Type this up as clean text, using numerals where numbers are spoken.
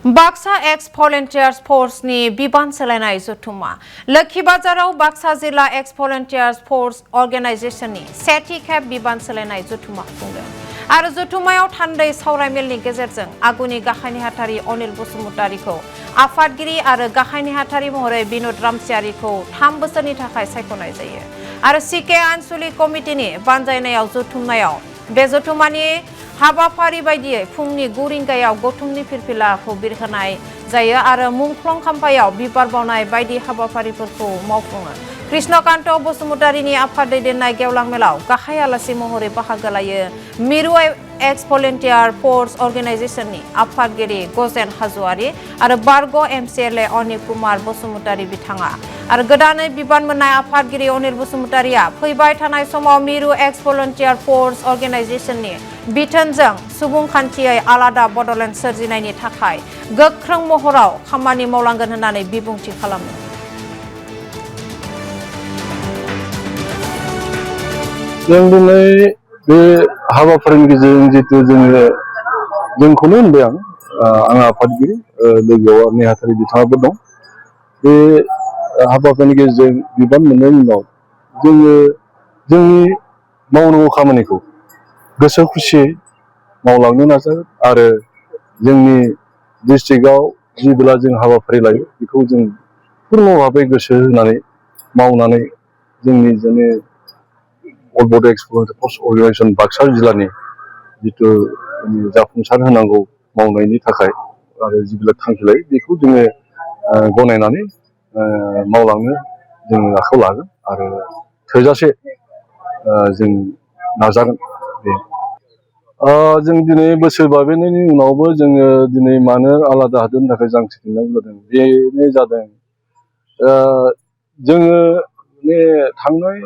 बाक्सा एक्स भलेन्टियार्स फोर्सनि बिबान सोलायनाय जथुमा लोक्षी बाजाराव बाक्सा जिल्ला एक्स भलेन्टियार्स फोर्स अर्गेनाइजेशननि सेथि खेब बिबान सोलायनाय जथुमा खुंदों आरो जथुमायाव थान्दै सावरायमेलनि गेजेरजों आगुनि गाहाय नेहाथारि अनिल बसुमतारीखौ आफादगिरि आरो गाहाय नेहाथारि महरै बिनोद रामसियारिखौ 3 बोसोरनि थाखाय सायख'नाय जायो आरो सिके आनसलिक कमिटिनि बानजायनायाव जथुमनायाव बे जथुमानि हाबाफारि बायदियै फुंनि 9 रिंगायाव गौतमनि फिरफिलाखौ बिरहोनाय जायो आरो मुंख्लं खाम्फायाव बिबार बावनाय बायदि हाबाफारिफोरखौ मावफुङो। कृष्णकान्त बसुमतारीनि आफाद दैदेननाय गेवलां मेलाव गाहाय आलासि महरै बाहागो लायो मिरु एक्स भलेन्टियार फोर्स अर्गेनाइजेशननि आफादगिरि गजेन हाज'वारि आरो बारग' एमसिएलए अनिल कुमार बसुमतारी बिथाङा आरो गोदानै बिबान मोननाय आफादगिरि अनिल बसुमतारीया फैबाय थानाय समाव मिरु एक्स भलेन्टियार फोर्स अर्गेनाइजेशननि बिथोनजों सुबुंखान्थियै आलादा बड'लेण्ड सोरजिनायनि थाखाय गोख्रों महराव खामानि मावलांगोन होननानै बिबुंथि खालामो। जों दिनै बे हाबाफारिनि गेजेरजों जितु जोंखौनो होनबाय आं आफादगिरि लोगोआव नेहाथारि बिथाङाबो दं। बे हाबाफारिनि गेजेरजों बिबान मोननायनि उनाव जोङो जोंनि मावनांगौ खामानिखौ गोसो खुसियै मावलांनो नाजागोन आरो जोंनि डिस्ट्रिक्टआव जेब्ला जों हाबाफारि लायो बेखौ जों पूर्ण भाबै गोसो होनानै मावनानै जोंनि बोडो एक्स भलेन्टियार फोर्स अर्गेनाइजेशन बाक्सा जिल्लानि जितु जाफुंसार होनांगौ मावनायनि थाखाय आरो जिबिला थांखि लायो बेखौ जोङो गनायनानै मावलांनो जों आखायाव लागोन आरो थोजासे जों नाजागोन। जों दिनै बोसोर बाबेनायनि उनावबो जोङो दिनै मानो आलादा हादोरनि थाखाय जांख्रि खालामनांगौ जादों बेनो जादों जोङो थांनाय